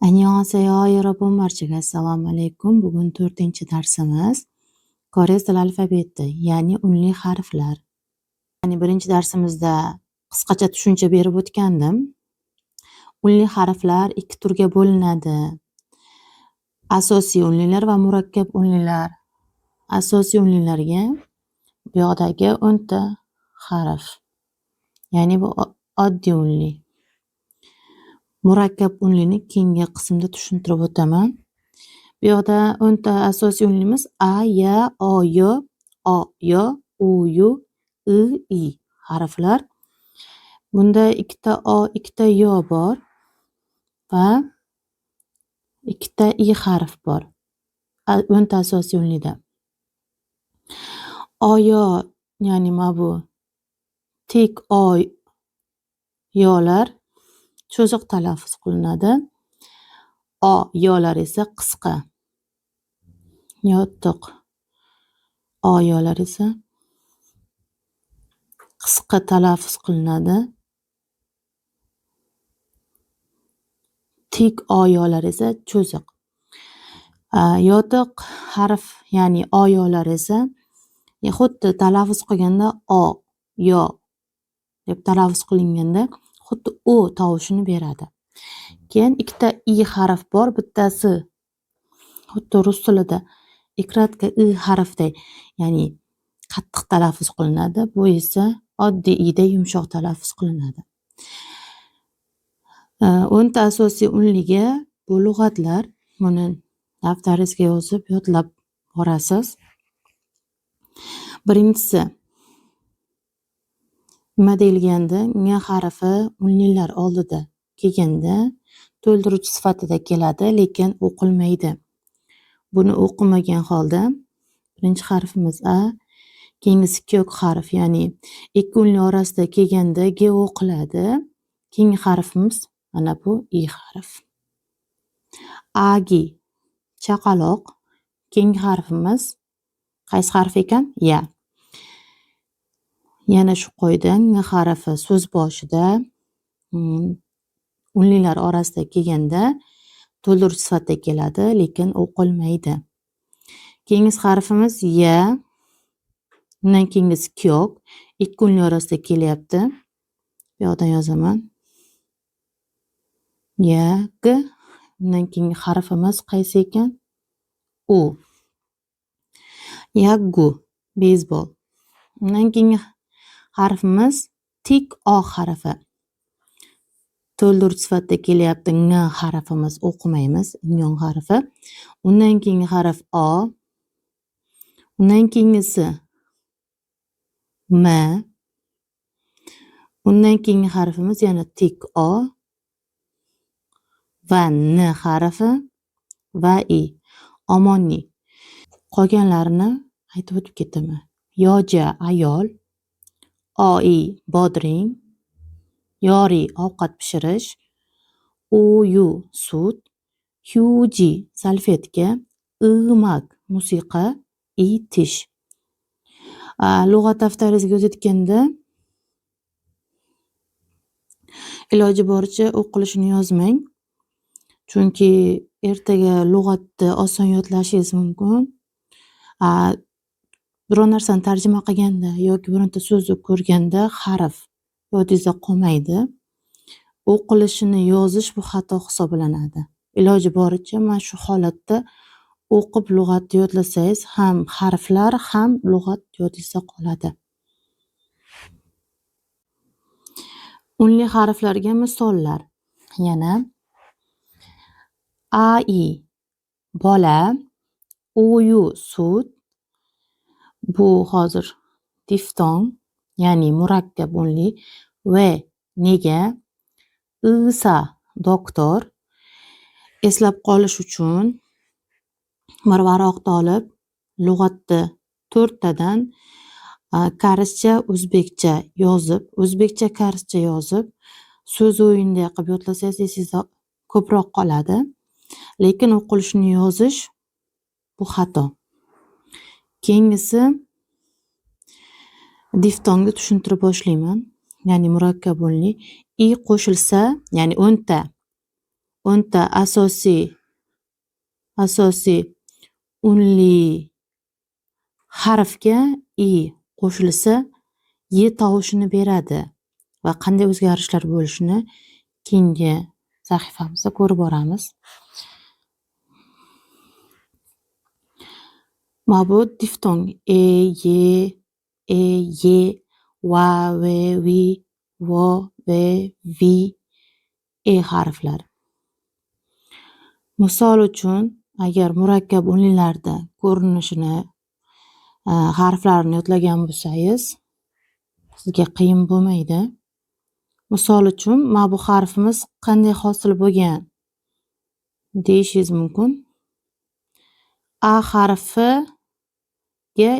Annyeonghaseyo, 여러분 barchaga assalomu alaykum. Bugun 4-darsimiz koreys tili alfabeti, ya'ni unli harflar. Ya'ni birinchi darsimizda qisqacha tushuncha berib o'tgandim. Unli harflar ikki turga bo'linadi. Asosiy unlilar va murakkab unlilar. Asosiy unlilarga bu yoqdagi 10 ta harf. Ya'ni bu oddiy unli. Murakkab unlini keyingi qismda tushuntirib o'taman. Bu yoqda 10 ta asosiy unlimiz a, ya, o, yo, o, yo, u, yu, i, i harflar. Bunda ikkita o, ikkita yo bor va ikkita i harf bor. 10 ta asosiy unlida. O, yo, ya'ni mana bu tik o, yolar cho'ziq talaffuz qilinadi. O, yolar esa qisqa. Yotiq. O, yolar esa qisqa talaffuz qilinadi. Tik o, yolar esa cho'ziq. Yotiq harf, ya'ni o, yolar esa xuddi talaffuz qilganda o, yo deb talaffuz qilinganda xuddi o tovushini beradi. Keyin ikkita i harf bor, bittasi xuddi rus tilida ikratka i harfday, ya'ni qattiq talaffuz qilinadi. Bu esa oddiy ida yumshoq talaffuz qilinadi. 10 ta asosiy unliga bu lug'atlar. Buni daftaringizga yozib, yodlab borasiz. Birinchisi nima deyilganda, ng harfi unlilar oldida kelganda to'ldiruvchi sifatida keladi, lekin o'qilmaydi. Buni o'qimagan holda birinchi harfimiz a, keyingisi ko'k harf, ya'ni ikki unli orasida kelganda g o'qiladi. Keyingi harfimiz mana bu i harf. Agi chaqaloq. Keyingi harfimiz qaysi harf ekan? Ya. Yana shu qoida ng harfi so'z boshida unlilar orasida kelganda to'ldiruvchi sifatida keladi, lekin o'qilmaydi. Keyingi harfimiz ya. Undan keyingisi kyok. Ikki unli orasida kelyapti. Bu yoqdan yozaman. Ya, g. Undan keyingi harfimiz qaysi ekan? U. Yaggu, beysbol. Undan keyingi harfimiz tik o harfi. To'ldiruvchi sifatida kelyapti ng harfimiz, o'qimaymiz, nyon harfi. Undan keyingi harf o. Undan keyingisi m. Undan keyingi harfimiz yana tik o va n harfi va i. Omonni. Qolganlarini aytib o'tib ketaman. Yoja ayol, oi bodring, yori ovqat pishirish, uyu sut, hyuji salfetka, imak musiqa, i tish. Lug'at daftaringizga yozayotganda iloji boricha o'qilishini yozmang. Chunki ertaga lug'atni oson yodlashingiz mumkin. Biror narsani tarjima qilganda yoki bironta so'zni ko'rganda harf yodingizda qolmaydi. O'qilishini yozish bu xato hisoblanadi. Iloji boricha mana shu holatda o'qib lug'atni yodlasangiz ham harflar, ham lug'at yodingizda qoladi. Unli harflarga misollar. Yana a i bola, uyu sut. Bu hozir diftong, ya'ni murakkab unli. V nega, isa doktor. Eslab qolish uchun bir varaqni olib, lug'atni 4 tadan koreyscha, o'zbekcha yozib, o'zbekcha koreyscha yozib, so'z o'yinday qilib yodlasangiz esingizda ko'proq qoladi. Lekin o'qilishini yozish bu xato. Keyingisi diftongni tushuntirib boshlayman. Ya'ni murakkab unli. I qo'shilsa, ya'ni 10 ta O'nta asosiy unli harfga i qo'shilsa y tovushini beradi va qanday o'zgarishlar bo'lishini keyingi sahifamizda ko'rib boramiz. Mana bu diftong e, ye, e, ye, va, ve, vi, vo, ve, vi, e harflari. Misol uchun, agar murakkab unlilarda ko'rinishini, harflarini yodlagan bo'lsangiz, sizga qiyin bo'lmaydi. Misol uchun, mana bu harfimiz qanday hosil bo'lgan deyishingiz mumkin. A harfiga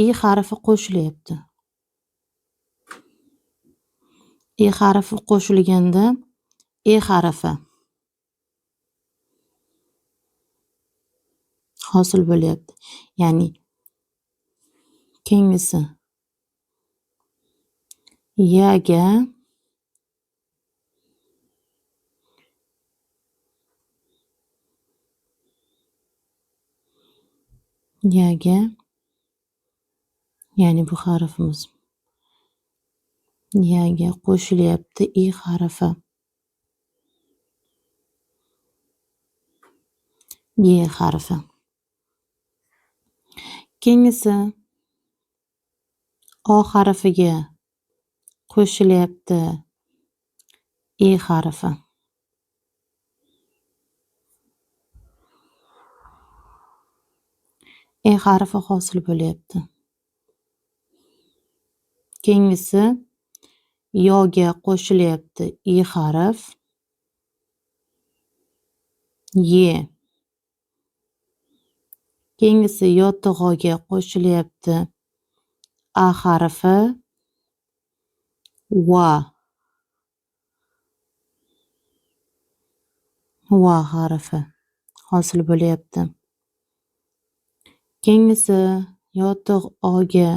i harfi qo'shilyapti. I harfi qo'shilganda e harfi hosil bo'lyapti. Ya'ni keyingisi yaga ya'ni bu harfimiz yaga qo'shilyapti i harfi. G harfi. Keyingisi O harfiga qo'shilyapti i harfi. E harfi hosil bo'lyapti. Keyingisi yoga qo'shilyapti i harf. Ye. Keyingisi yotig'oga qo'shilyapti a harfi. Va. Va harfi hosil bo'lyapti. Keyingisi yotig'oga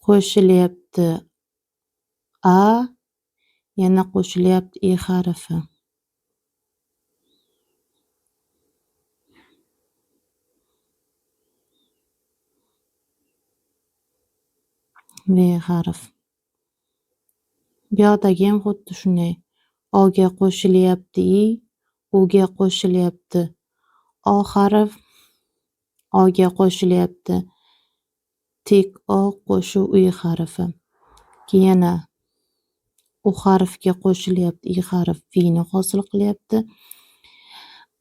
qo'shilyapti a, yana qo'shilyapti i harfi. V harf. Bu yoqdagi ham xuddi shunday. Oga qo'shilyapti i, uga qo'shilyapti o harf, oga qo'shilyapti tik o qo'shuv uy harfi. Keyin yana u harfga qo'shilyapti i harf, vini hosil qilyapti.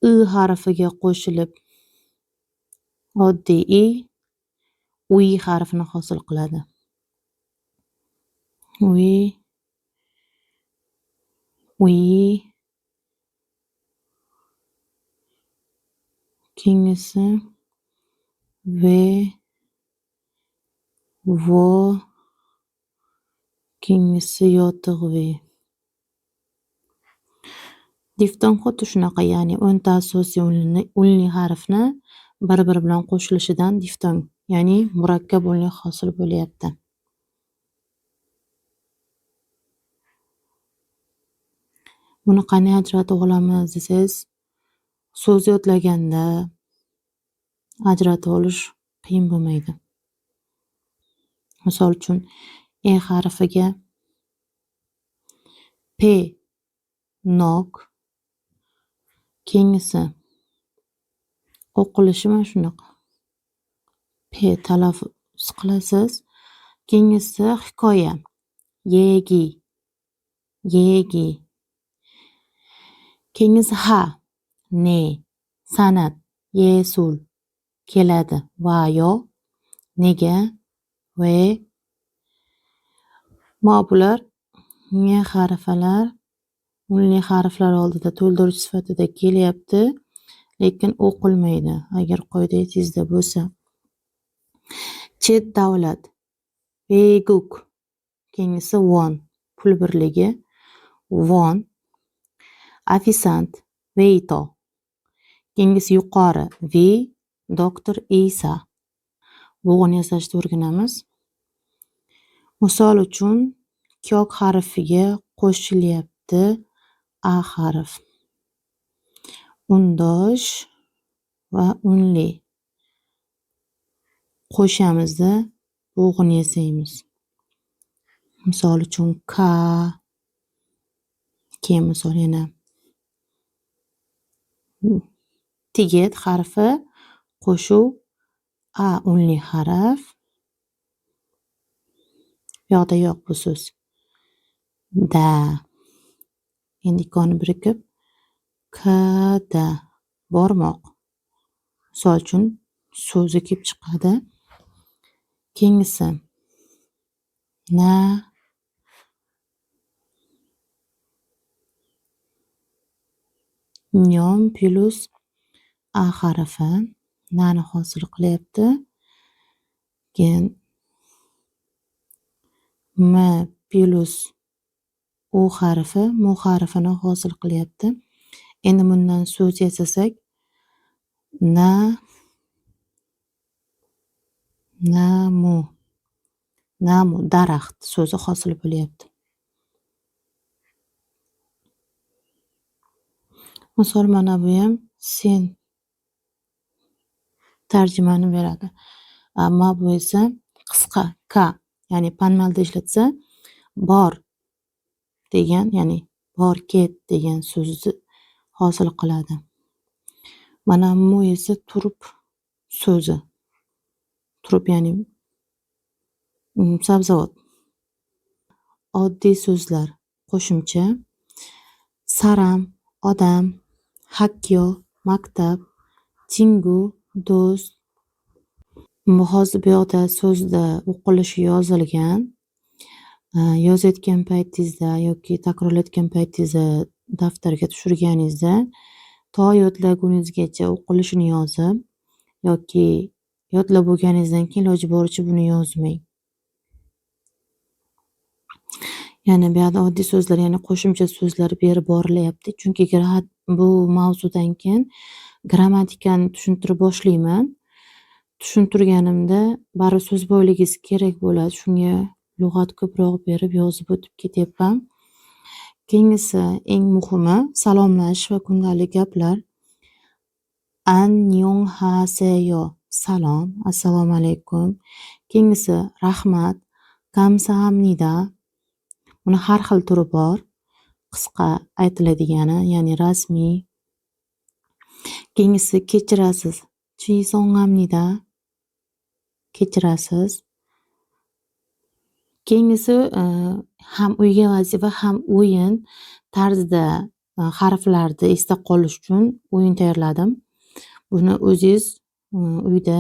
I harfiga qo'shilib oddiy i, uy harfini hosil qiladi. Uy, uy, keyingisi v, vo, keyingisi yotig'vi. Diftong xuddi shunaqa, ya'ni o'nta asosiy unli harfni bir-biri bilan qo'shilishidan diftong, ya'ni murakkab unli hosil bo'lyapti. Buni qanday ajratib olamiz desangiz, so'z yodlaganda ajratib olish qiyin bo'lmaydi. Misol uchun, e harfiga p nok, keyingisi o'qilishi mana shunaqa. P talaffuz qilasiz. Keyingisi hikoya. Yegi, yegi. Keyingisi ha, ne, san'at, yesul keladi va yo, nega, ve. Ma bular ng harflar unli harflar oldida to'ldiruvchi sifatida kelyapti, lekin o'qilmaydi agar qoida esingizda bo'lsa. Chet davlat, beguk, keyingisi won, pul birligi, won. Ofisant, veyto, keyingisi yuqori, vi, doktor Isa. Bo'g'in yasashni o'rganamiz. Misol uchun, kok harfiga qo'shilyapti A harf. Undosh va unli. Qo'shamizda bo'g'in yasaymiz. Misol uchun K, keyin misol yana tiget harfi qo'shuv A unli harf. Bu yoqda yo'q bu so'z. Da. Endi ikkovini birikib K da bormoq. Misol uchun so'zi kelib chiqadi. Keyingisi na, nyom plyus A harfi nani hosil qilyapti. Keyin M plyus U harfi mu harfini hosil qilyapti. Endi bundan so'z yasasak na, namu, namu daraxt so'zi hosil bo'lyapti. Misol mana bu ham sen tarjimani beradi. Ammo bu esa qisqa k, ya'ni panmalda ishlatsa bor degan, ya'ni bor ket degan so'zni hosil qiladi. Mana mu esa turib so'zi. Turib ya'ni sabzavot. Oddiy so'zlar qo'shimcha saram, odam, hakyo, maktab, tingu, do'st. Bu hozir bu yoqda so'zda o'qilishi yozilgan. Yozayotgan paytingizda yoki takrorlayotgan paytingizda daftarga tushirganingizda to yodlaguningizgacha o'qilishini yozib yoki yodlab bo'lganingizdan keyin iloji boricha buni yozmang. Ya'ni bu yoqda oddiy so'zlar, ya'ni qo'shimcha so'zlar berib borilyapti. Chunki bu mavzudan keyin grammatikani tushuntirib boshlayman. Tushuntirganimda baribir so'z boyligingiz kerak bo'ladi. Shunga lug'at ko'proq berib yozib o'tib ketyapman. Keyingisi eng muhimi salomlashish va kundalik gaplar. Annyeonghaseyo salom, assalomu alaykum. Keyingisi rahmat, kamsahamnida. Buni har xil turi bor. Qisqa aytiladigani, ya'ni rasmiy. Keyingisi kechirasiz. Chisongamnida. Kechirasiz. Keyingisi ham uyga vazifa, ham o'yin tarzida harflarni esda qolish uchun o'yin tayyorladim. Buni o'zingiz uyda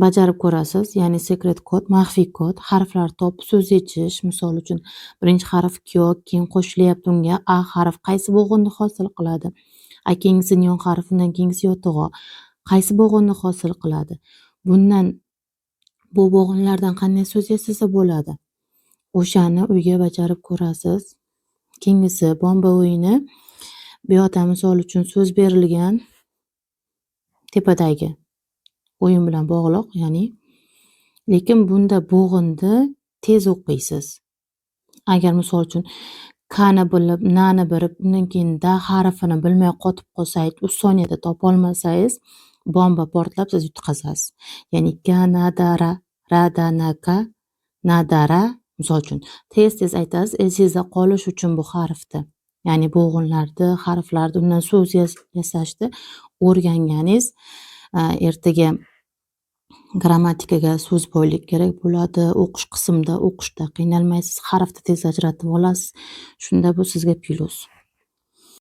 bajarib ko'rasiz. Ya'ni secret kod, maxfiy kod, harflar topib so'z yechish. Misol uchun birinchi harf Q, keyin qo'shilyapti unga A harf qaysi bo'g'inni hosil qiladi? A keyingisi nyon harfi, undan keyingisi yotug'o. Qaysi bo'g'inni hosil qiladi? Bundan bu bo'g'inlardan qanday so'z yasasa bo'ladi? O'shani uyga bajarib ko'rasiz. Keyingisi bomba o'yini. Bu yoqda misol uchun so'z berilgan tepadagi o'yin bilan bog'liq, ya'ni lekin bunda bo'g'inni tez o'qiysiz. Agar misol uchun K ni bilib, N ni bilib, undan keyin D harfini bilmay qotib qolsangiz, u soniyada topa olmasangiz, bomba portlab siz yutqazasiz. Ya'ni K N D R, R D N K, N D R misol uchun tez-tez aytasiz, esingizda qolish uchun bu harfni, ya'ni bo'g'inlarni, harflarni, undan so'z yasashni o'rganganingiz ertaga grammatikaga so'z boylik kerak bo'ladi. O'qish qismida o'qishda qiynalmaysiz, harfni tez ajratib olasiz. Shunda bu sizga plyus.